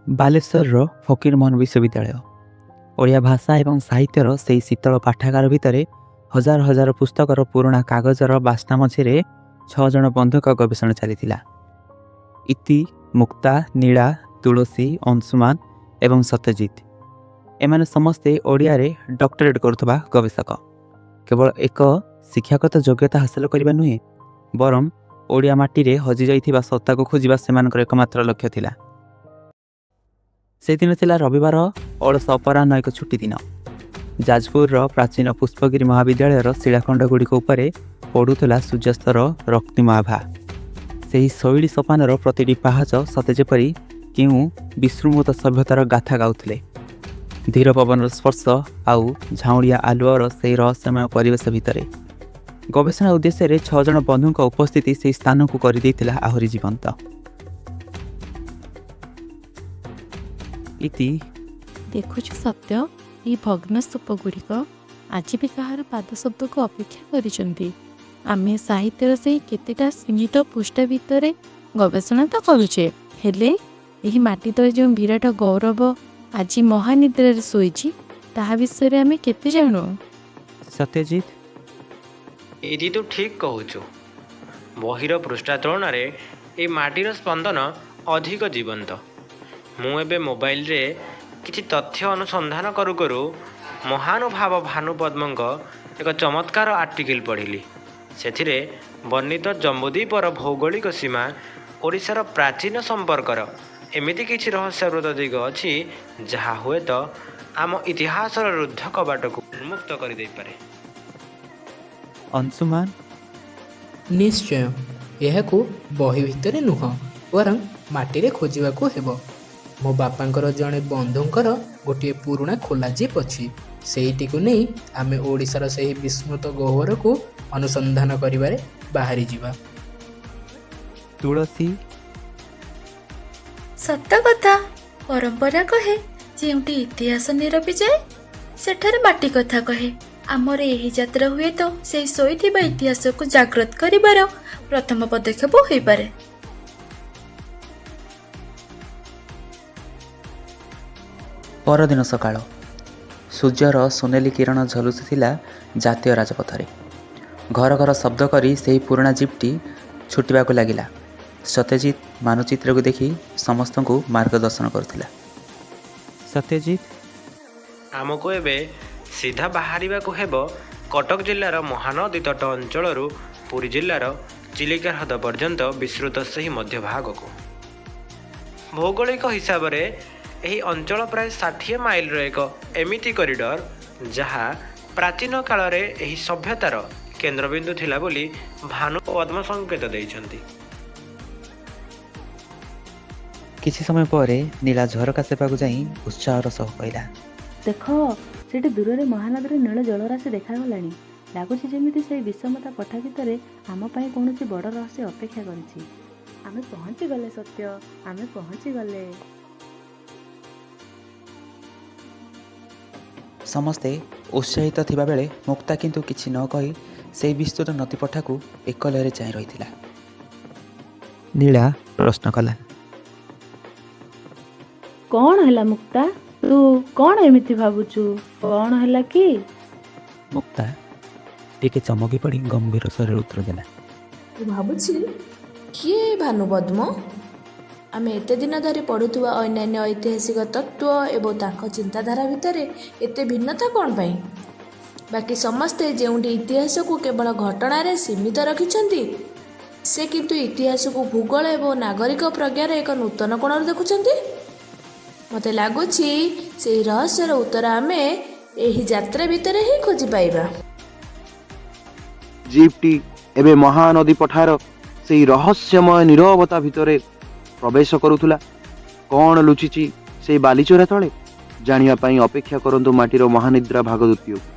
ବାଲେଶ୍ୱରର ଫକୀରମୋହନ ବିଶ୍ୱବିଦ୍ୟାଳୟ ଓଡ଼ିଆ ଭାଷା ଏବଂ ସାହିତ୍ୟର ସେହି ଶୀତଳ ପାଠାଗାର ଭିତରେ ହଜାର ହଜାର ପୁସ୍ତକର ପୁରୁଣା କାଗଜର ବାସ୍ନା ମଝିରେ ଛଅ ଜଣ ବନ୍ଧୁଙ୍କ ଗବେଷଣା ଚାଲିଥିଲା। ଇତି, ମୁକ୍ତା, ନୀଳା, ତୁଳସୀ, ଅଂଶୁମାନ ଏବଂ ସତ୍ୟଜିତ। ଏମାନେ ସମସ୍ତେ ଓଡ଼ିଆରେ ଡକ୍ଟରେଟ୍ କରୁଥିବା ଗବେଷକ। କେବଳ ଏକ ଶିକ୍ଷାଗତ ଯୋଗ୍ୟତା ହାସଲ କରିବା ନୁହେଁ, ବରଂ ଓଡ଼ିଆ ମାଟିରେ ହଜିଯାଇଥିବା ସତ୍ତାକୁ ଖୋଜିବା ସେମାନଙ୍କର ଏକମାତ୍ର ଲକ୍ଷ୍ୟ ଥିଲା। ସେଦିନ ଥିଲା ରବିବାର, ଅଳସ ଅପରାହ୍ନ, ଏକ ଛୁଟିଦିନ। ଯାଜପୁରର ପ୍ରାଚୀନ ପୁଷ୍ପଗିରି ମହାବିଦ୍ୟାଳୟର ଶିଳାଖଣ୍ଡଗୁଡ଼ିକ ଉପରେ ପଡ଼ୁଥିଲା ସୂର୍ଯ୍ୟାସ୍ତର ରକ୍ତିମ ଆଭା। ସେହି ଶୈଳୀ ସୋପାନର ପ୍ରତିଟି ପାହାଚ ସତେ ଯେପରି କେଉଁ ବିସ୍ମୃତ ସଭ୍ୟତାର ଗାଥା ଗାଉଥିଲେ। ଧୀର ପବନର ସ୍ପର୍ଶ ଆଉ ଝାଉଁଳିଆ ଆଲୁଅର ସେହି ରହସ୍ୟମୟ ପରିବେଶ ଭିତରେ ଗବେଷଣା ଉଦ୍ଦେଶ୍ୟରେ ଛଅ ଜଣ ବନ୍ଧୁଙ୍କ ଉପସ୍ଥିତି ସେହି ସ୍ଥାନକୁ କରିଦେଇଥିଲା ଆହୁରି ଜୀବନ୍ତ। ଇତି। ଦେଖୁଛୁ ସତ୍ୟ, ଏହି ଭଗ୍ନ ସ୍ତୂପଗୁଡ଼ିକ ଆଜି ବି କାହାର ପାଦ ଶବ୍ଦକୁ ଅପେକ୍ଷା କରିଛନ୍ତି। ଆମେ ସାହିତ୍ୟର ସେଇ କେତେଟା ସୀମିତ ପୃଷ୍ଠା ଭିତରେ ଗବେଷଣା ତ କରୁଛେ, ହେଲେ ଏହି ମାଟି ତଳେ ଯେଉଁ ବିରାଟ ଗୌରବ ଆଜି ମହାନିଦ୍ରାରେ ଶୋଇଛି, ତାହା ବିଷୟରେ ଆମେ କେତେ ଜାଣୁ? ସତ୍ୟଜିତ। ଇତି, ତୁ ଠିକ୍ କହୁଛୁ। ବହିର ପୃଷ୍ଠା ତୁଳନାରେ ଏ ମାଟିର ସ୍ପନ୍ଦନ ଅଧିକ ଜୀବନ୍ତ। ମୁଁ ଏବେ ମୋବାଇଲରେ କିଛି ତଥ୍ୟ ଅନୁସନ୍ଧାନ କରୁ କରୁ ମହାନୁଭାବ ଭାନୁପଦ୍ମଙ୍କ ଏକ ଚମତ୍କାର ଆର୍ଟିକିଲ ପଢ଼ିଲି। ସେଥିରେ ବର୍ଣ୍ଣିତ ଜମ୍ବୁଦ୍ୱୀପର ଭୌଗୋଳିକ ସୀମା ଓଡ଼ିଶାର ପ୍ରାଚୀନ ସମ୍ପର୍କର ଏମିତି କିଛି ରହସ୍ୟାବୃତ ଦିଗ ଅଛି, ଯାହା ହୁଏତ ଆମ ଇତିହାସର ରୁଦ୍ଧ କବାଟକୁ ଉନ୍ମୁକ୍ତ କରିଦେଇପାରେ। ଅଂଶୁମାନ। ନିଶ୍ଚୟ। ଏହାକୁ ବହି ଭିତରେ ନୁହଁ, ବରଂ ମାଟିରେ ଖୋଜିବାକୁ ହେବ। ମୋ ବାପାଙ୍କର ଜଣେ ବନ୍ଧୁଙ୍କର ଗୋଟିଏ ପୁରୁଣା ଖୋଲା ଜିପ୍ ଅଛି। ସେଇଟିକୁ ନେଇ ଆମେ ଓଡ଼ିଶାର ସେହି ବିସ୍ମୃତ ଗହ୍ୱରକୁ ଅନୁସନ୍ଧାନ କରିବାରେ ବାହାରିଯିବା। ତୁଳସୀ। ସତ କଥା। ପରମ୍ପରା କହେ, ଯେଉଁଠି ଇତିହାସ ନିରବି ଯାଏ, ସେଠାରେ ମାଟି କଥା କହେ। ଆମର ଏହି ଯାତ୍ରା ହୁଏତ ସେହି ଶୋଇଥିବା ଇତିହାସକୁ ଜାଗ୍ରତ କରିବାର ପ୍ରଥମ ପଦକ୍ଷେପ ହୋଇପାରେ। ପରଦିନ ସକାଳ। ସୂର୍ଯ୍ୟର ସୁନେଲି କିରଣ ଝଲସୁଥିଲା ଜାତୀୟ ରାଜପଥରେ। ଘର ଘର ଶବ୍ଦ କରି ସେହି ପୁରୁଣା ଜିପ୍ଟି ଛୁଟିବାକୁ ଲାଗିଲା। ସତ୍ୟଜିତ ମାନଚିତ୍ରକୁ ଦେଖି ସମସ୍ତଙ୍କୁ ମାର୍ଗଦର୍ଶନ କରୁଥିଲା। ସତ୍ୟଜିତ। ଆମକୁ ଏବେ ସିଧା ବାହାରିବାକୁ ହେବ କଟକ ଜିଲ୍ଲାର ମହାନଦୀ ତଟ ଅଞ୍ଚଳରୁ ପୁରୀ ଜିଲ୍ଲାର ଚିଲିକା ହ୍ରଦ ପର୍ଯ୍ୟନ୍ତ ବିସ୍ତୃତ ସେହି ମଧ୍ୟଭାଗକୁ। ଭୌଗୋଳିକ ହିସାବରେ ଏହି ଅଞ୍ଚଳ ପ୍ରାୟ 60 ମାଇଲର ଏକ ଏମିତି କରିଡର, ଯାହା ପ୍ରାଚୀନ କାଳରେ ଏହି ସଭ୍ୟତାର କେନ୍ଦ୍ରବିନ୍ଦୁ ଥିଲା ବୋଲି ଭାନୁ ପଦ୍ମ ସଂକେତ ଦେଇଛନ୍ତି। କିଛି ସମୟ ପରେ ନୀଳା ଝରକା ସେପାକୁ ଯାଇ ଉତ୍ସାହର ସହ କହିଲା, ଦେଖ, ସେଠି ଦୂରରେ ମହାନଦୀର ନୀଳ ଜଳରାଶି ଦେଖାଗଲାଣି। ଲାଗୁଛି ଯେମିତି ସେଇ ବିଷମତା ପଠା ଭିତରେ ଆମ ପାଇଁ କୌଣସି ବଡ଼ ରହସ୍ୟ ଅପେକ୍ଷା କରିଛି। ଆମେ ପହଞ୍ଚିଗଲେ ସତ୍ୟ, ଆମେ ପହଞ୍ଚିଗଲେ। ସମସ୍ତେ ଉତ୍ସାହିତ ଥିବାବେଳେ ମୁକ୍ତା କିନ୍ତୁ କିଛି ନ କହି ସେହି ବିସ୍ତୃତ ନଦୀପଠାକୁ ଏକଲୟରେ ଚାହିଁ ରହିଥିଲା। ନୀଳା ପ୍ରଶ୍ନ କଲା, କ'ଣ ହେଲା ମୁକ୍ତା? ତୁ କ'ଣ ଏମିତି ଭାବୁଛୁ? କ'ଣ ହେଲା କି? ମୁକ୍ତା ଟିକେ ଚମକି ପଡ଼ି ଗମ୍ଭୀର ସ୍ୱରରେ ଉତ୍ତର ଦେଲା, ମୁଁ ଭାବୁଛି, କିଏ ଏ ଭାନୁପଦ୍ମ? ଆମେ ଏତେ ଦିନ ଧରି ପଢ଼ୁଥିବା ଅନ୍ୟାନ୍ୟ ଐତିହାସିକ ତତ୍ତ୍ୱ ଏବଂ ତାଙ୍କ ଚିନ୍ତାଧାରା ଭିତରେ ଏତେ ଭିନ୍ନତା କ'ଣ ପାଇଁ? ବାକି ସମସ୍ତେ ଯେଉଁଠି ଇତିହାସକୁ କେବଳ ଘଟଣାରେ ସୀମିତ ରଖିଛନ୍ତି, ସେ କିନ୍ତୁ ଇତିହାସକୁ ଭୂଗୋଳ ଏବଂ ନାଗରିକ ପ୍ରଜ୍ଞାର ଏକ ନୂତନ କୋଣରୁ ଦେଖୁଛନ୍ତି। ମୋତେ ଲାଗୁଛି, ସେହି ରହସ୍ୟର ଉତ୍ତର ଆମେ ଏହି ଯାତ୍ରା ଭିତରେ ହିଁ ଖୋଜି ପାଇବା। ଜିପ୍ଟି ଏବେ ମହାନଦୀ ପଠାର ସେଇ ରହସ୍ୟମୟ ନୀରବତା ଭିତରେ ପ୍ରବେଶ କରୁଥିଲା। କ'ଣ ଲୁଚିଛି ସେଇ ବାଲିଚୋରା ତଳେ, ଜାଣିବା ପାଇଁ ଅପେକ୍ଷା କରନ୍ତୁ ମାଟିର ମହାନିଦ୍ରା ଭାଗ ଦ୍ୱିତୀୟକୁ।